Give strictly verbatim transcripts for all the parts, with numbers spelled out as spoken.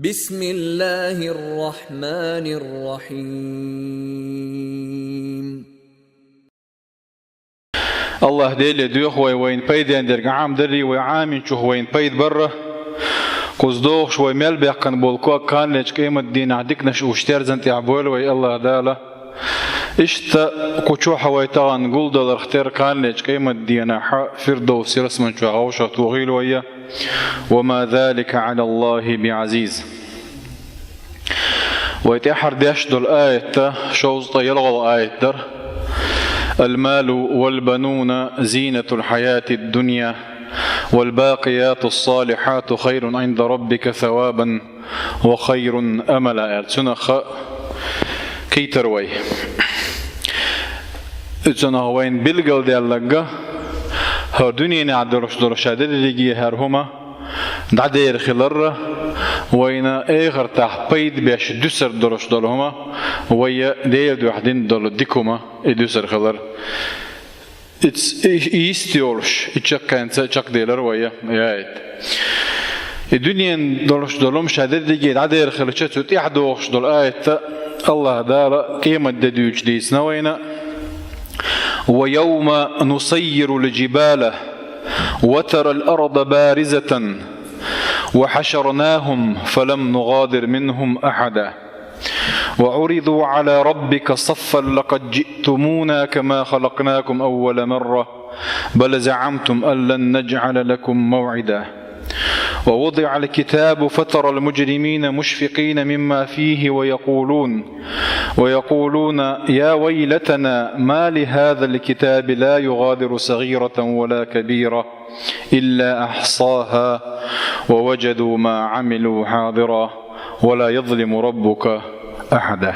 بسم الله الرحمن الرحيم. Аллахь Деле доьху вай вайна пайден дерг Ӏамадарра, вай Ӏамийначух вайна пайда барра. Кхуза догӀуш вай мел баьккхина бола ког кханалечу къематдийнахь диканаш уьш терзан тӀехь бойла вай Аллахь Дала. Иштта кху чохь вай тахана гулдаларх тера кханалечу къематдийнахь Фирдовс ялсамани чохь вовшахтохийла вай. وما ذلك على الله بعزيز. Вай тӀаьххьара деш долу аят шовзткъе ялхалгӀа аят дара: المال والبنون زينة الحياة الدنيا والباقيات الصالحات خير عند ربك ثوابا وخير أملا аьлла. Цунах кхийтира вай. Цунах вайна билгалдаьлларг, хӀара дуьненахь долуш долу ша дерриге хӀара хӀума дӀадер хиларра, вайна эхартахь пайда беш дуьсур долуш долу хӀума, вай Делан дуьхьа дина долу дика хӀума и дуьсур хилар. Иц-, и, и йист йолуш, и чаккхенца чекхделар вай, яйта. И дуьненан долуш долу хӀума ша дерриге дӀадер хилча, цу тӀехь догӀуш долу аят Аллахь Дала къематде дуьйцуш дийцина вайна: ويوم نسير الجبال وترى الأرض بارزة وحشرناهم فلم نغادر منهم أحدا وعرضوا على ربك صفا لقد جئتمونا كما خلقناكم أول مرة بل زعمتم أن لن نجعل لكم موعدا ووضع الكتاب فترى المجرمين مشفقين مما فيه ويقولون ويقولون يا ويلتنا ما لهذا الكتاب لا يغادر صغيرة ولا كبيرة إلا أحصاها ووجدوا ما عملوا حاضرا ولا يظلم ربك أحدا.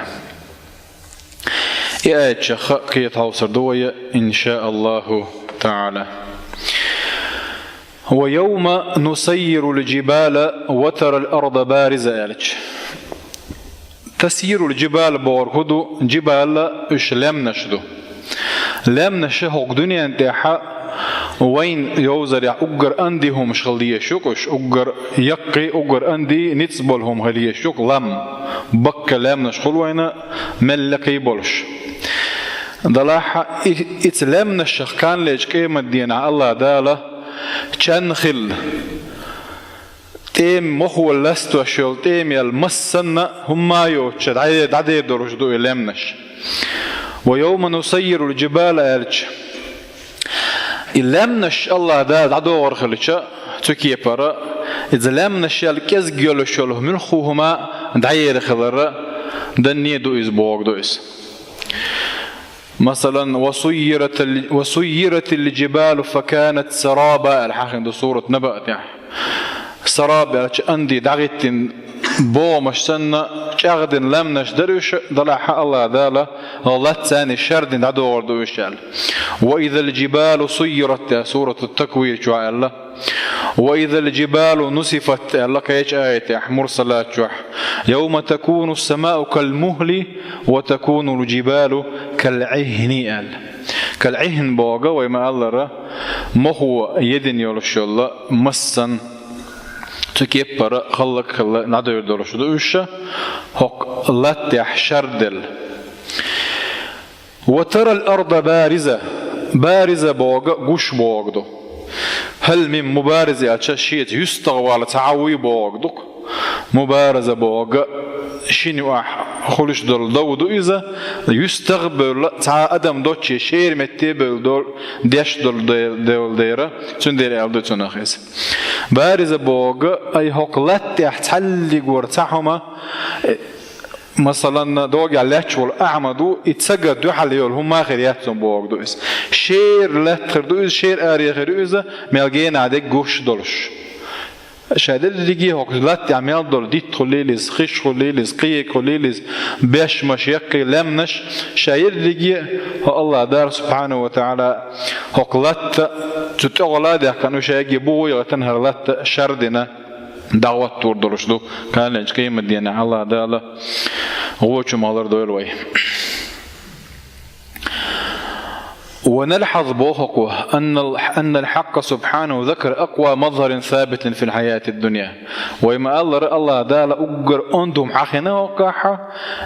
И аят чекх кхета хьовсур ду вай, иншааллаху таӀала. ويوم نسير الجبال وترى الأرض بارزة аьлча. تسيير الجبال бохург хӀун ду? Джибал уьш лаьмнаш ду. Лаьмнаш хӀокху дуьнен тӀехь вайна йовзарехь уггар анди хӀумаш хила дезаш ю-кх уьш, уггар яккхий, уггар анди, ницкъ болу хӀума хила дезаш ю-кх лам. Баккхий лаьмнаш хуьлу вайна, мел лекхий болуш. Делахь и, ица лаьмнашах кханалечу къематдийнахь Аллахь Дала чан хилла, тӀема мохо ластош йолу тӀемел массанна хӀумма а йоцуш дӀа-, дӀадер долуш ду и лаьмнаш. ويوم نسير الجبال аьлча, и лаьмнаш Аллахь Дала дӀадохур хилча, цу кепара, иза лаьмнашел кӀезиг йолуш йолу муьлхха хӀума дӀаер хиларан данне ду иза, бохург ду иза. Масалан, وسيرت ال-, وسيرت الجبال فكانت سرابا аьлла хьахийна ду сурат Наба тӀехь. Сараб аьлча анди дӀагӀиттина богӀамаш санна, чӀагӀдина лаьмнаш дара уьш, делахь Аллахь Дала латта царна шардина дӀадохур ду уьш аьлла. وإذا الجبال سيرت аьлла, сурату Таквир чохь аьлла. وإذا الجبال نسفت аьлла кхечу аятехь, Мурсалат чохь: يوم تكون السماء كالمهل وتكون الجبال كالعهن аьлла. كالعهن бохург вай ма-аллара, мохо едина йолуш йолу массан, цу кепара хӀаллакьхилла дӀадер долуш ду уьш, хӀокху латтехь шарделла. وترى الأرض بارزة. Бариза бохург гуш бохург ду. هل من مبارز аьлча, шеца юьстагӀвала цхьа а вуй бохург ду-кх. Мубараза бохург шина юкъахь хуьлуш долу дов ду иза, юьстагӀ а бевлла, цхьа а адам доцчу шера метте а бевлла долу, деш долу де-, девла дера, цундела аьлла ду цунах иза. Бариза бохург, ай хӀокху латта тӀехь цхьаллигора цхьа хӀума, э, Масалан, догӀехь лаьтташ волу ахьа ма ду, и цигара дуьхьал йолу хӀума хир яц цунна бохург ду иза. Шера латта хир ду иза, шера аре хир ю иза, мел генахь дерг гуш долуш. Ша дерриге хӀокху латта тӀехь мел долу дитт хуьлийла иза, хиш хуьлийла иза, кхиъ хуьлийла иза, беш-маш, яккхий, лаьмнаш, ша ерриге хӀо Аллахь Дала субхьанаху ва таӀала хӀокху латта цу тӀехула а даьккхина, ша ерриге бугӀу а яхийтина хӀара латта шардина дӀахӀоттор долуш ду, кханалечу къематдийнахь Аллахь Дала гӀочу ма хилар дойла вай. ونلحظ, боху-кх, أن ال-, أن الحق سبحانه ذكر أقوى مظهر ثابت في الحياة الدنيا. Вай ма-аллара, АллахӀ Дала уггар онда хӀума хьахийна хӀокхахьа,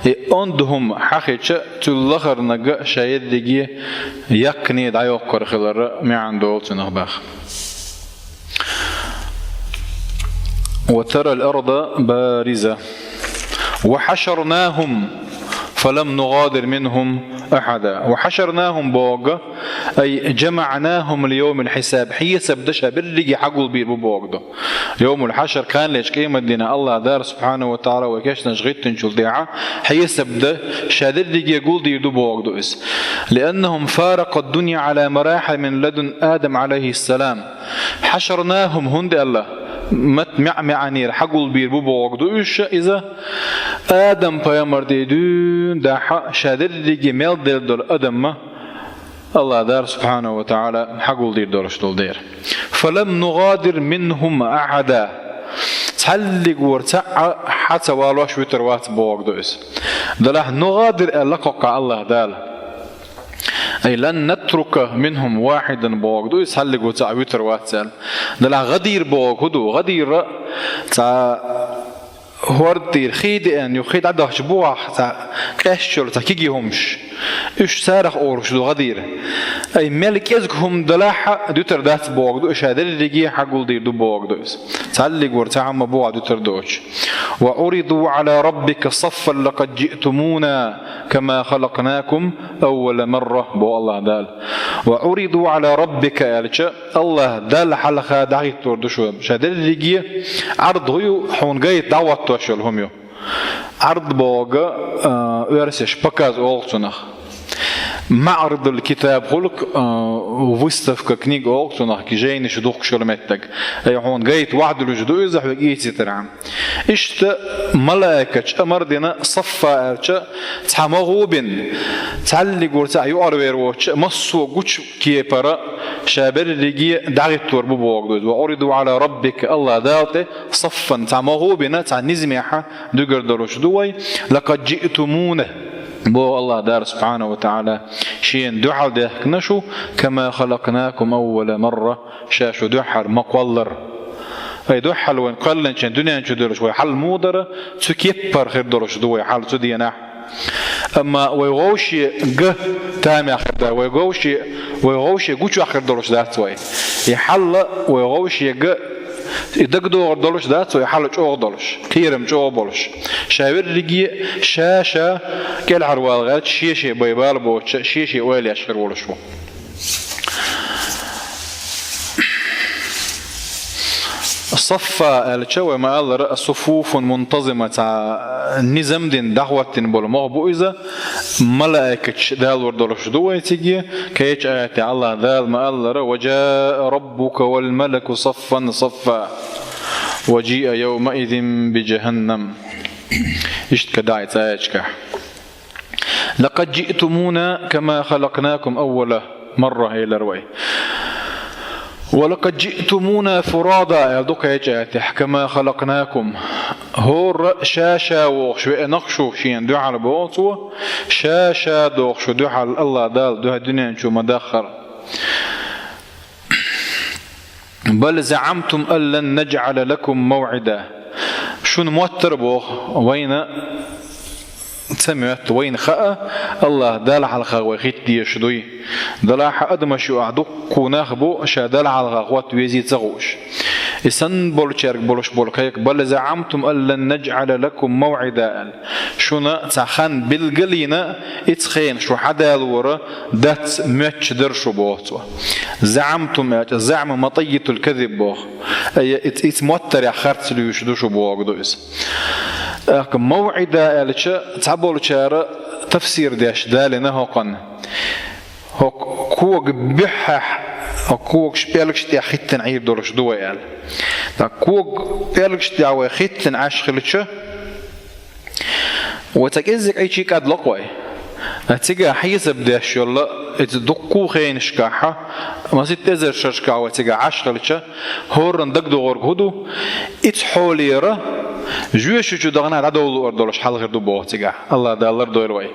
и онда хӀума хьахича, цул лахарнага ша ерриге яккхий дӀайоккхур хилара маьӀна долу цунах баха. وترى الأرض بارزة وحشرناهم فلم نغادر منهم أحدا. وحشرناهم боху, أي جمعناهم ليوم الحساب. Хьесап дан ша берриге хьагулбийр бу боху ду. Йовмул-хьашр, кханалерчу къематдийнахь АллахӀ Дала субхьанаху ва тагӀала вай кешнаш гӀиттинчул тӀаьхьа, хьесап дан ша дерриге гулдийр ду боху ду иза. لأنهم فارقوا الدنيا على مراحل من لدن آدم عليه السلام. حشرناهم, хӀунда аьлла, мат-, маьӀ-маьӀӀера хьагулбийр бу боху ду уьш иза, Адам-пайхамар тӀе дуьйна дахьа ша дерриге мел делла долу адамма АллахӀ Дала субхьанаху ва тагӀала хьагулдийр долуш долу дера. فلم نغادر منهم أحدا. Цхьаллиг вара цхьаъ а хьа ца валош вуьтур вац боху ду иза. Делахь нугӀадир аьлла кхоккхахь АллахӀ Дала. أي لن نترك منهم واحدا боху ду иза, цхьаллиг вара цхьаъ а вуьтур вац аьлла. Делахь гӀадир боху хӀун ду? ГӀадира цхьа хӀорда тӀера хи деана, юха хи дӀадахча бухахь цхьа къаьсташ йолу цхьа кегий хӀумаш. Уьш царах олуш ду гӀадир. Ай, мел кӀезиг хӀума далахь а дуьтур дац боху ду, ша дерриге хьагулдийр ду боху ду иза. Цхьаллиг вара цхьа хӀума бухахь дуьтур доцуш. وعرضوا على ربك صفا لقد جئتمونا كما خلقناكم أول مرة, боху АллахӀ Дала. وعرضوا على ربك аьлча, АллахӀ Далла хьалха дӀахӀиттор ду шу. Ша дерриге Ӏард хӀу ю, хьуна гайта дӀахӀоттош йолу хӀума ю. Ӏард боху, а, оьрсаша показ олу цунах. Маъридул китаб хуьлу-кх, а, выставка книг олу цунах, жайнаш духкуш йолу меттиг. Ай, хьуна гайта вахьдуьлуш ду иза, хьоьга ийцийтархьама. Иштта малаикаша амар дина саффа аьлча, цхьа могӀа бина, цхьаллиг вара цхьаъ юкъара вер воцуш, массо а гучу кепара ша берриге дӀахӀиттор бу боху ду иза. وعرضوا على ربك, АллахӀ Дала тӀе, صفا, цхьа могӀа бина, цхьа низамехь дуьгур долуш ду вай. لقد جئتمونا, боху АллахӀ Дала субхьанаху ва тагӀала, шена дуьхьал даьхкина шу, كما خلقناكم أول مرة, ша шу дуьххьара ма кхоллара. Ай, дуьххьара вайна кхоьллинчу дуьнен чу девлча вай хьал муха дара, цу кепара хир долуш ду вай хьал цу дийнахь. Амма вай вовшега тамехь хир дац, вай вовше, вай вовше гучохь хир долуш дац вай. И хьал вай вовшега и дагадогӀур долуш дац вай, хьал чӀогӀа долуш, кхерам чӀогӀа болуш. Ша верриге ша-ша кӀелхьарвала гӀерташ, шен-шен бай бала боцуш, шен-шен ойла еш хир волуш ву. Саффа аьлча, вай ма-аллара, суфуфун мунтазима, цхьа низам дина дӀахӀоттийна болу могӀа бу иза, малаикаш далор долуш ду вай цига, кхечу аятехь АллахӀ Дала ма-аллара: وجاء ربك والملك صفا صفا وجيء يومئذ بجهنم. Иштта кхидӀа и цхьа аяташкахь. لقد جئتمونا كما خلقناكم أول مرة, элира вай. ولقد جئتمونا فرادا, аьлла ду кхечу аятехь, كما خلقناكم. ХӀора ша-ша вохуш веана-кх шу шена дуьхьал, боху цо, ша-ша дохуш шу дуьхьал АллахӀ Дала дуьхьа дуьнен чу ма-даххара. بل زعمتم أن لن نجعل لكم موعدا. Шуна моттара, боху, вайна ца моьтту, вайна хаьа, АллахӀ Далла хьалха вай хӀитта дезаш дуй. Делахь адамаш юкъахь дуккха нах бу, ша Далла хьалха хӀотта везий ца хууш. И санна болчаьрга болуш болу кхайкха: بل زعمتم أن لن نجعل لكم موعدا, аьлла. Шуна цхьа хан билгалйина, иза хенаш шу хьадалора дац моьттуш дара шу, боху цо. زعمتم аьлча, زعم مطية الكذب боху. Ай, иза, иза моттарехь харц луьйш ду шу, боху ду иза. ТӀаккха موعدا аьлча, цхьаболчара тафсир деш далийна хӀокхунна. ХӀокху кога буьххьехь, хӀокху когаш пӀелгаш тӀехь хӀиттина Ӏийр долуш ду вай аьлла. ТӀаккха кога пӀелгаш тӀехь вай хӀиттина Ӏаш хилча, вай цхьа кӀеззиг Ӏийча кӀадло-кх вай. Ткъа цигахь хьесап деш йолу, иза дуккха а хенашкахь, масийтта эзар шерашкахь вай цигахь Ӏаш хилча, хӀоранна дагадогӀург хӀун ду? Иза хьолера, жоьжахати чу дахана дӀадовла луур долуш хьал хир ду, боху цигахь. АллахӀ Дала лардойла вай.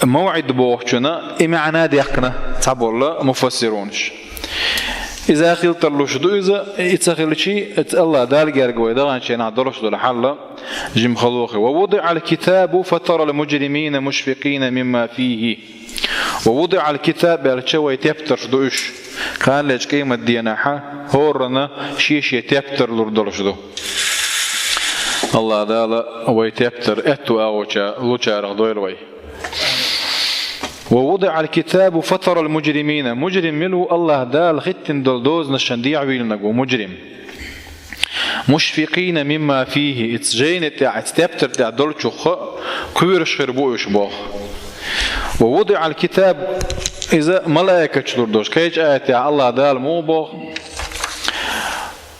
МавӀид бохучунна и маьӀна даьккхина цхьаболу муфассирунаша. Иза хила тарлуш ду иза, и ца хилчи, иза Аллах Дала герга вай даханченахь долуш долу хьал жима халохи. «Ва вудиӀал китабу фатарал мужримина мушфикина мимма фихи». «Ва вудиӀал китаб» аьлча вай тептарш ду уьш. Кханалечу къематденахьа хӀоранна шен-шен тептар лур долуш ду. Аллах Дала вай тептар аьтту агӀоча лучарах дойла вай. «Ва вудиӀал китабу фатарал мужримина». Мужрим мила ву? Аллах Дала хӀиттина долу дозанашна дехьавийлинарг ву мужрим. «Мушфикина мимма фихи», иза жайна тӀехь, иза тептар тӀехь долчух кхоьруш хир бу уьш боху. «Ва вудиӀал китаб», иза малаикаша лур долуш. Кхечу аятехь Аллах Дала муха боху?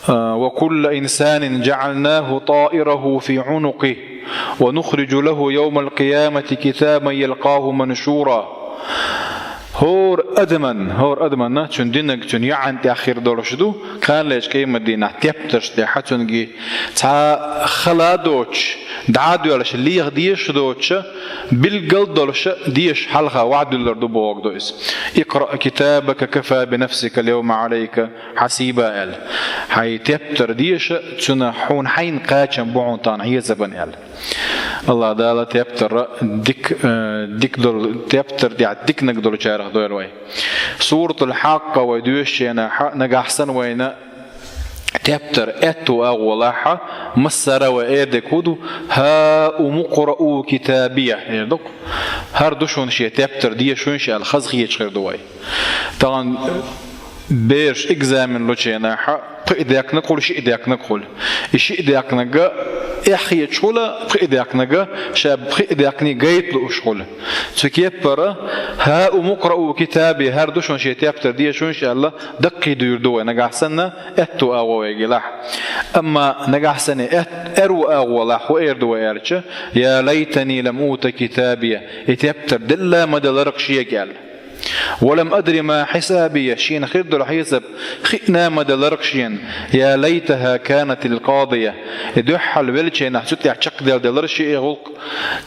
«Ва кулла инсанин жаӀалнаху таираху фи гӀунукихи, ва нухрижу лаху явмал къиямати китабан ялкъаху маншура». ХӀора адаман, хӀора адаман, цуьнан динаг цуьнан яӀан тӀехь хир долуш ду, кханалечу къематдийнахь тептарш тӀехь цуьнга цхьа хала а доцуш, дӀа а доьллуш, леха дезаш а доцуш, билггал а долуш, дезаш хьалха ваьӀда дуьллур ду бохург ду иза. «Икъраъ китабака кафа би нафсикал явма Ӏалайка хьасиба», аьлла. Хьайн тептар деша, цуьнан хьуна хьайна кхачам бу хьуна тахана хьесапан аьлла. Аллах Дала тептар дика, э, дика долу, тептар тӀехь диканиг долчарах дойла вай. Суратул Хьакъкъа вай доьшучу хенахь, нагахь санна вайна тептар аьтту агӀо лахь, массара а вай эр дерг хӀун ду? «ХӀаумукъраъу китабия», эр ду-кх. ХӀара ду шуна шен тептар, деша шуна ша аьлла, хаза хеташ хир ду вай. Тахана бераш экзамен лучу хенахь, пхи а даьккхинарг хуьлу, шиъ а даьккхинарг хуьлу. И шиъ даьккхинарг эхь хеташ хуьлу, пхи а даьккхинарг ша пхи а даьккхиний гайта лууш хуьлу. Цу кеппара «ХӀаумукъраъу китабия», хӀара ду шуна шен тептар, деша шуна ша аьлла, даккхий дуьйр ду вай, нагахь санна аьтту агӀо вайга лахь. Амма нагахь санна аьт-, аьрру агӀо лахь, хӀун эр ду вай аьлча: «Я лайтани лам ута китабия», и тептар делла ма делара-кх шега аьлла. «Ва лам адри ма хьисабия», шена хир долу хьесап хиъна ма делара-кх шена. «Я лайтаха канатил къадия», и дуьххьал веллачу хенахь цу тӀехь чекхделла делара шен и гӀуллакх,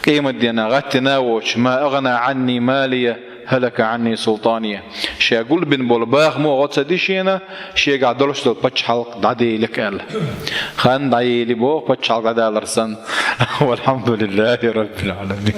къематдийнахь гӀаттина а воцуш: «Ма агӀна Ӏанни малия, хӀалака Ӏанни султания». Ша гулбина болу бахамо гӀо ца ди шена, шегахь долуш долу пачхьалкх дӀаделира-кх аьлла. Хан дӀаели боху, пачхьалкх дӀадалар санна. Валхьамдулиллахи раббил Ӏаламин.